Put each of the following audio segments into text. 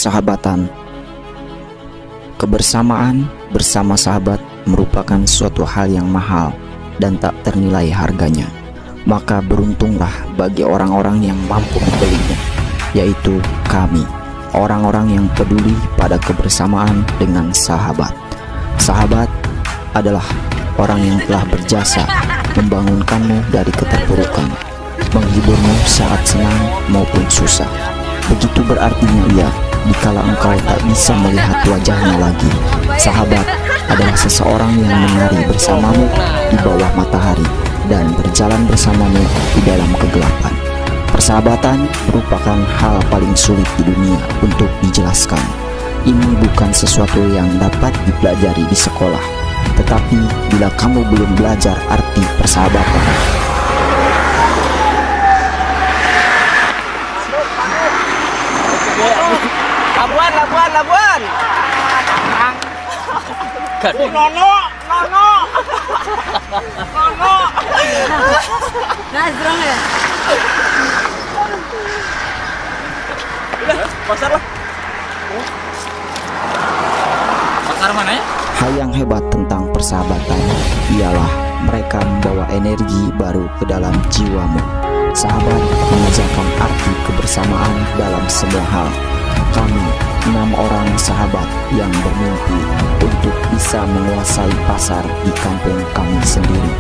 Persahabatan. Kebersamaan bersama sahabat merupakan suatu hal yang mahal dan tak ternilai harganya. Maka beruntunglah bagi orang-orang yang mampu membelinya, yaitu kami, orang-orang yang peduli pada kebersamaan dengan sahabat. Sahabat adalah orang yang telah berjasa membangunkanmu dari keterpurukan, menghiburmu saat senang maupun susah. Begitu berartinya ia dikala engkau tak bisa melihat wajahnya lagi. Sahabat adalah seseorang yang menari bersamamu di bawah matahari dan berjalan bersamamu di dalam kegelapan. Persahabatan merupakan hal paling sulit di dunia untuk dijelaskan. Ini bukan sesuatu yang dapat dipelajari di sekolah. Tetapi bila kamu belum belajar arti persahabatan, Labuan, Labuan, Labuan. Nono, nono, nono. Nah, serang ya. Udah, pasar lah. Pasar mana ya? Hal yang hebat tentang persahabatan ialah mereka membawa energi baru ke dalam jiwamu. Sahabat mengajarkan arti kebersamaan dalam semua hal. Kami, 6 orang sahabat yang bermimpi untuk bisa menguasai pasar di kampung kami sendiri.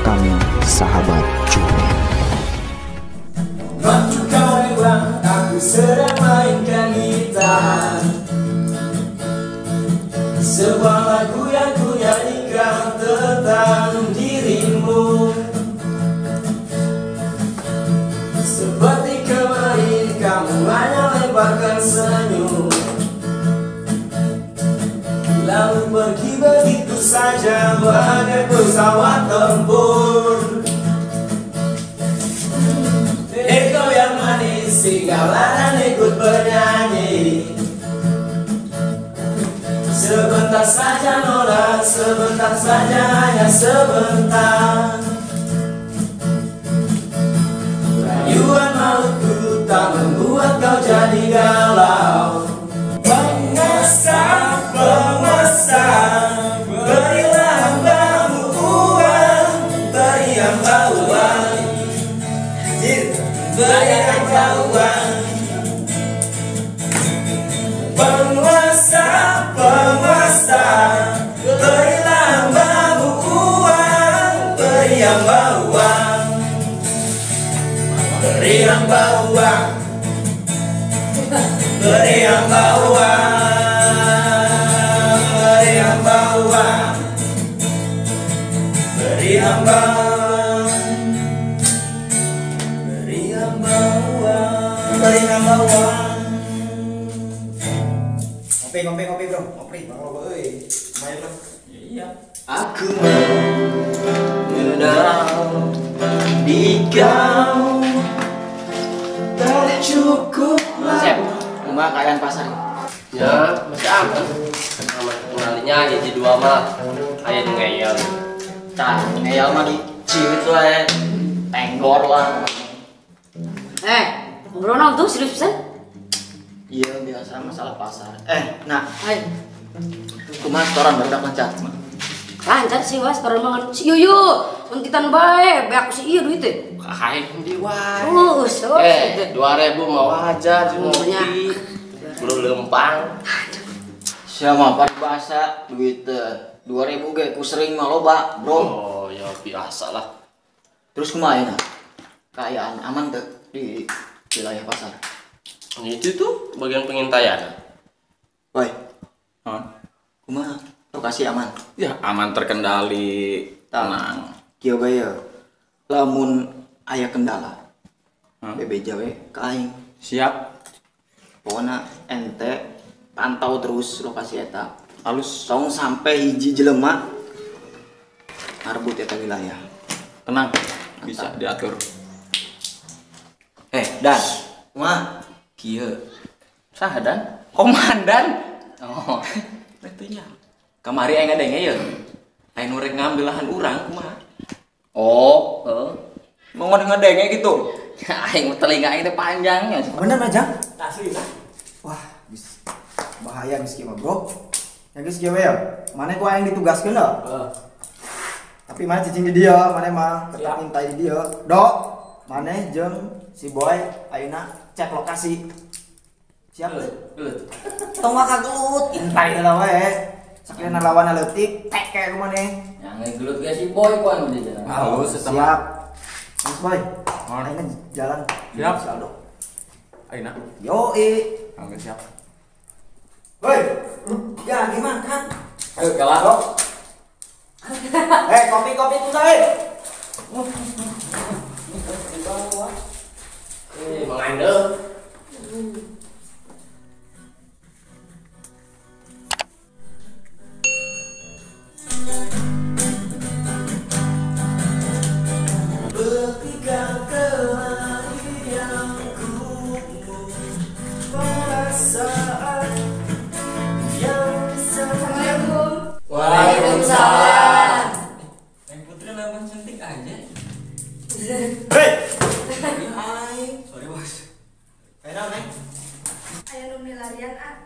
Kami sahabat Juve. Waktu kau lewat, aku sedang mainkan gitar. Sebuah lagu yang ku nyanyikan tentang dirimu. Seperti kemarin kamu hanya lemparkan senyum, lalu pergi begitu saja bagai pesawat tempur. Eh kau yang manis, singgahlah dan ikut bernyanyi. Sebentar saja nona, sebentar saja, hanya sebentar. Rayuan mautku tak membuat kau jadi galau. Penguasa, penguasa, berilah hambamu uang, beri hamba uang, beri hamba uang. Penguasa, penguasa, berilah hambamu uang, beri hamba uang, beri hamba uang, beri hamba uang, beri hamba uang, beri hamba, beri hamba uang, beri hamba uang. Ngopi, ngopi, ngopi bro, ngopi, bang rokok, euy, lumayan lah. Iya. Aku mengenal di kau tak cukup. Sep, kumaha keadaan pasar? Ya, masih aman. Aman kenalinya hiji dua mah aya nu ngeyel. Tah, ngeyel mah diciwit we. Tenggor lah. Eh, ngobrol naon tuh serius pisan? Iya, biasa masalah pasar. Eh, nah. Hai. Kumaha setoran barudak lancar? Lancar sih, wah, setoran banget. Si Yuyu, untitan bae, beak si ieu duit teh. Kain di wae. Oh, eh, 2000 mah wajar ngopi. Belum lempang. Siapa paribasa duit 2000 ge ku sering mah loba, bro. Oh, ya biasa lah. Terus kumaha ya? Kaayaan aman teu di wilayah pasar? Itu tuh bagian pengintaian. Woi. Hah? Kumaha? Lokasi aman? Ya, aman terkendali, tenang. Kieu bae ya. Lamun aya kendala. Bebeja we ka aing. Siap. Pokona ente pantau terus lokasi eta. Halus. Tong sampai hiji jelema ngarebut eta wilayah. Tenang, bisa diatur. Eh, Dan. Kumaha? Kieu. Saha Dan? Komandan. Oh. Nya. Kamari aing ngadenge ye. Aing nu rek ngambil lahan urang kumaha? Oh, heeh. Mau ngadenge gitu. Aing telinga aing teh panjangnya. Bener Majang? Asli lah. Wah, Bahaya geus kieu mah, Bro. Ya geus kieu we ya. Maneh ku aing ditugaskeun da. Heeh. Tapi maneh cicing di dieu, maneh mah tetep ngintai di dieu. Dok, maneh jeung si Boy ayeuna cek lokasi. Siap teu? Gelut. Tong mah kagelut, intai heula wae. Sakalian lawan leutik, tek ku maneh. Yang gelut ge si Boy ku anu di jalan. Halus eta mah. Siap. Mas Boy. Ayeuna jalan. Siap. Si Aldo. Ayeuna. Yoi. Oke, siap. Woi, ya gimana kan? Ayo kalah kok. Kopi-kopi tuh eh. Mang Ando. Waalaikumsalam. Neng Putri nambah cantik aja. Hei. Hai. Sorry bos. Ayo Neng. Aya nu milarian ah.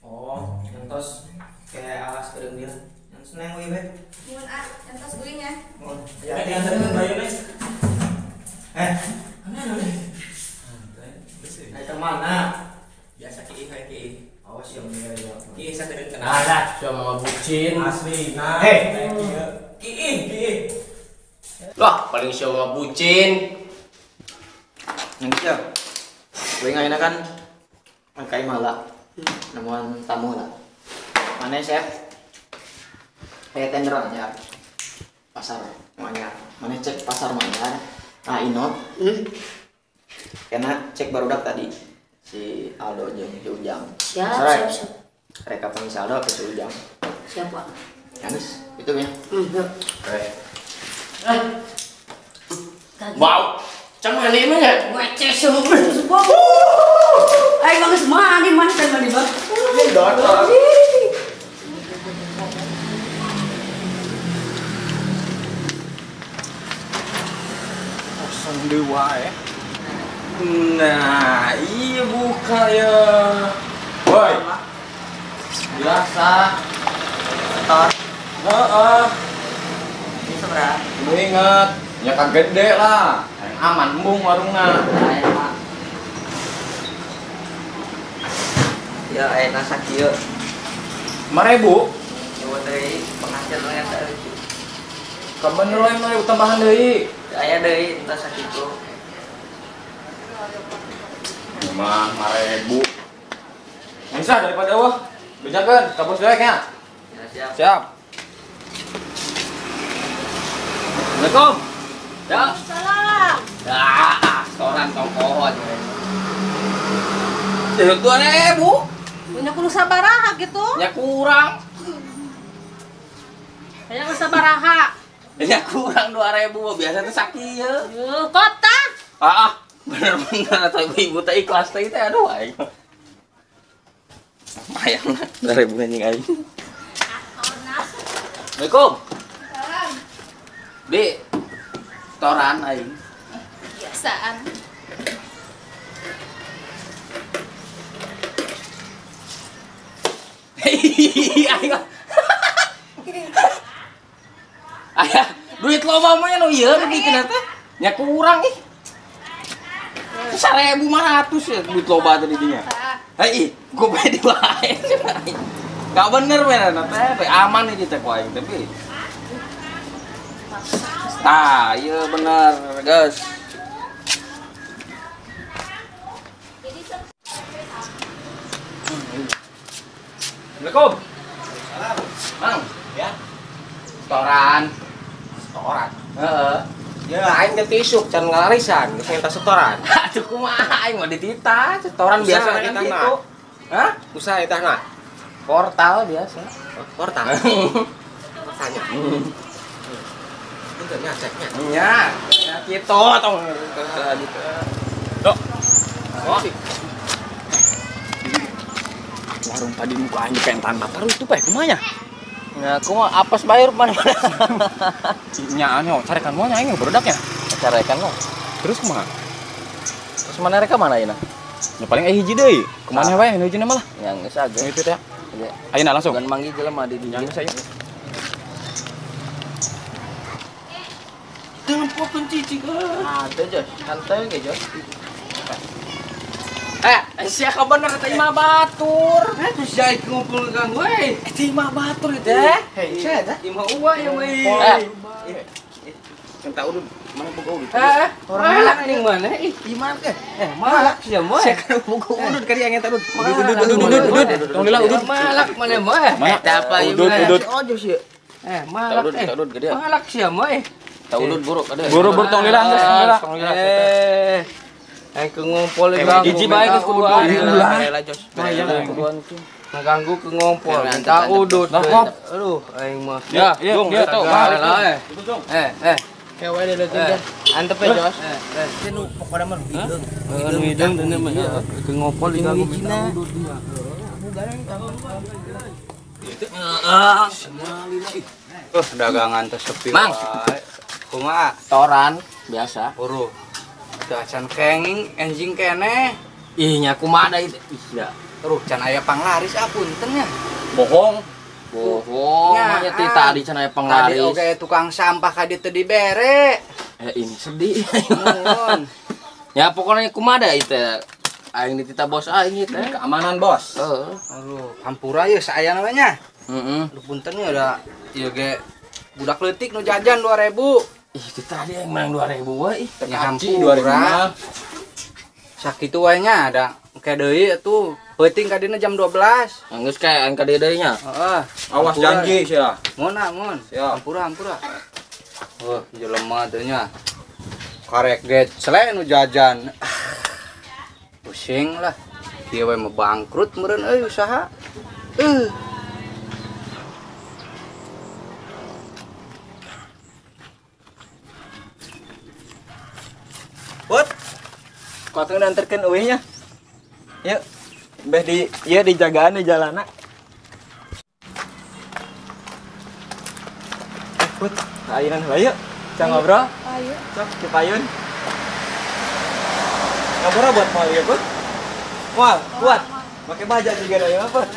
Oh, entos kayak alas kedeung dia. Yang seneng we we. Mun ah, entos guling ya. Mun. Ya, diantarkeun bayu Neng. Mana Neng? Ayo ke mana? Biasa kiih kayak kiih. Awas yang dia ya. Kiih sakedeung kenal. Nah, cuma bucin. Asli. Nah, hei. Kiih, kiih. Lah, paling siapa bucin. Yang gitu. Gue nggak enak kan? Kai malah nemuan tamu lah. Mana chef? Kayak tender aja. Pasar Manyar. Mana cek pasar Manyar? Ah, Inot. Karena cek barudak tadi si Aldo jeung si Ujang. Siap, siap, siap. Mereka panggil si Aldo ke si Ujang. Siap, Pak. Ya, guys, itu ya. Oke. Wow. Cang mana emang ya? Wece semua. Ayo bagus mandi mandi mandi bang. Kosong dewa ya. Nah, iya buka ya. Woi. Biasa. Setor. Heeh. Ini seberapa? Lu inget, ya kan gede lah. Yang aman embung warungna. Ya enak sakieu. 5.000. Coba deui penghasilan eta euy. Kabener we 5.000 tambahan deui. Aya deui entah sakitu. Mah 5.000. Bisa daripada wah. Bejakeun ka bos dewek nya. Ya, siap. Siap. Assalamualaikum. Ya. Salam. Ya, setoran tongkohon. 2.000. Punya kudu sabaraha gitu. Ya kurang. Hayang sabaraha. Ya kurang 2.000 biasa teh sakieu. Yeuh, kota. Ah, bener-bener atau ibu-ibu teh ikhlas teh teh aduh aing. Hayang 2.000 anjing aing. Assalamualaikum. Salam. Di setoran aing. Biasaan. Ayah, duit loba mah nu ieu nu bikin teh. Nya kurang ih. 1.500 ya duit loba teh di dinya. Hei, gua bae di wae. Gak bener bener teh, aman ini teh ku aing tapi. Tah, ieu bener, guys. Assalamualaikum. Salam. Mang, ya. Setoran. Setoran. Heeh. Ya aing teh tisuk can ngalarisan, geus minta setoran. Aduh kumaha aing mah ditita, setoran biasa kan gitu. Hah? Usaha eta mah. Portal biasa. Oh, portal. Portalnya. Bentar nya ceknya. Nya, ya kitu tong gitu. Dok. Oh. Warung tadi muka aing pentan mata itu pak kumaha nya? Nah, aku mah apes bayar mana-mana. Nya anyo, carekan mah nya aing berudak nya. Carekan mah. Terus kumaha? Terus mana reka mana ini? Ya paling aya hiji deui. Kumaha wae nu hijina mah lah. Ya geus aja. Itu teh. Ayeuna langsung. Bukan manggil jelema di dinya. Geus aya. Teu nempokeun cicing. Ah, teu Jos. Santai ge Jos. Sia kabener eta imah batur. Terus sia ngumpul ganggu euy. Eta imah batur teh. Hei, sia eta. Imah uwa ya mah. Entah udud, mana boga udud? Malak ning mana? Ih, gimana teh? Malak sia mah. Sia kan boga udud kali yang eta udud. Udud. Tong lila udud. Malak mana mah? Eta apa ieu? Udud, udud. Ojo sia. Malak. Udud gede. Malak sia mah. Tah udud buruk ada. Buru tong lila geus tong lila. Ke ngumpul ganggu. Hiji bae geus kudu ulah. Ngeganggu ke ngumpul. Minta udud. Aduh, aing mah. Ya, dong, ya tau. Kewe deh leutik. Antep ya, Jos. Teh nu pokona mah hideung. Hideung teh mah ke ngumpul diganggu minta udud dia. Dagangan teh sepi. Mang. Kumaha? Toran biasa. Huru. Teu acan kenging enjing keneh. Ih nya kumaha da ieu? Ih da. Ruh can aya panglaris ah punten nya. Bohong. Bohong, nya ti tadi can aya panglaris. Tadi oge tukang sampah ka dieu teu dibere. Ini sedih. Nuhun. Ya pokoknya kumaha da ieu teh. Aing dititah bos aing ieu teh. Keamanan bos. Heeh. Aduh, hampura ieu saayana we nya. Heeh. Aduh punten nya da ieu ge budak leutik nu jajan 2000. Ih, ti tadi aing menang 2000 we ih. Ya hampura. Sakitu wae nya da engke deui atuh. Peuting ka dina jam 12. Geus kae aing ka dieu deui nya. Heeh. Awas janji sia. Mun ah mun. Hampura hampura. Wah, jelema teh nya. Karek ge cele nu jajan. Pusing lah. Kieu we mah bangkrut meureun euy usaha. Put. Kuat nganterkeun eueuh nya. Yuk. Beh di ieu dijagaan di jalana. Put, ayunan heula yuk. Can ngobrol. Ayo. Sok cipayun. Ngobrol buat moal ieu, Put. Moal, kuat. Make baja juga da ieu, Put.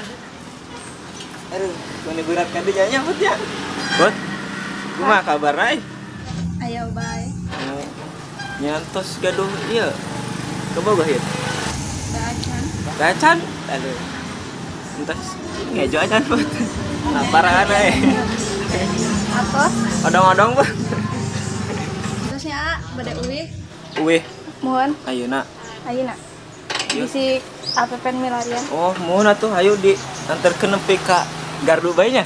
Aduh, meni berat ka dinya nya, Put ya. Put. Kumaha kabarna euy? Ayo bae. Nyantos gaduh ieu. Kabogoh ieu. Acan. Acan? Aduh. Entas ngejo acan, Put. Laparan euy. Apa? Odong-odong, Put. Terusnya bade uih. Uih. Mohon. Ayeuna. Ayeuna. Bisi apepen milarian. Oh, mohon atuh hayu di anterkeun nepi ka gardu bae nya.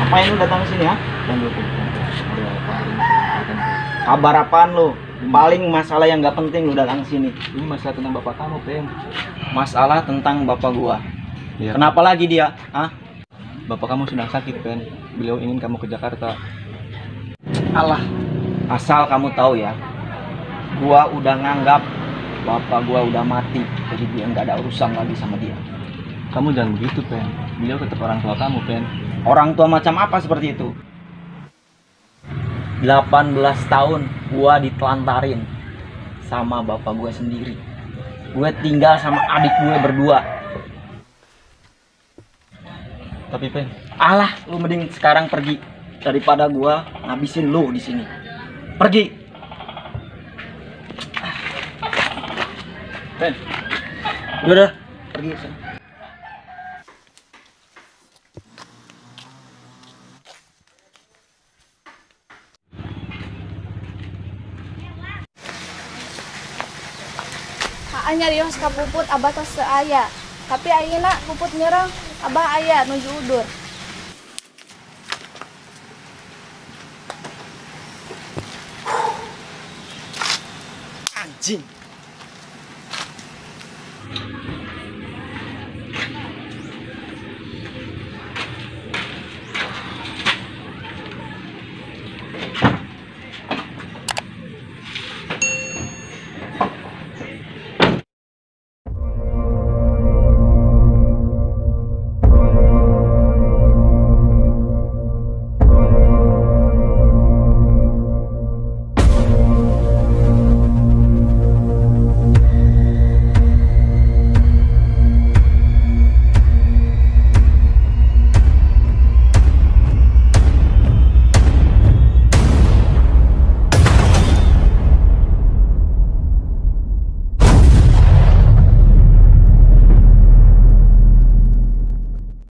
Ngapain lu datang ke sini ya? Kabar apaan lu? Paling masalah yang gak penting lu datang ke sini. Ini masalah tentang bapak kamu, Peng. Masalah tentang bapak gua. Ya. Kenapa lagi dia? Hah? Bapak kamu sedang sakit, Peng. Beliau ingin kamu ke Jakarta. Alah, asal kamu tahu ya, gua udah nganggap bapak gua udah mati, jadi dia nggak ada urusan lagi sama dia. Kamu jangan begitu, Peng. Beliau tetap orang tua kamu, Peng. Orang tua macam apa seperti itu? 18 tahun gua ditelantarin sama bapak gua sendiri. Gue tinggal sama adik gue berdua. Tapi Pen, alah, lu mending sekarang pergi daripada gua ngabisin lu di sini. Pergi. Pen. Udah, pergi. Nyarios ka Puput abah tos teu aya. Tapi ayeuna Puput nyerang abah aya nuju udur. Anjing.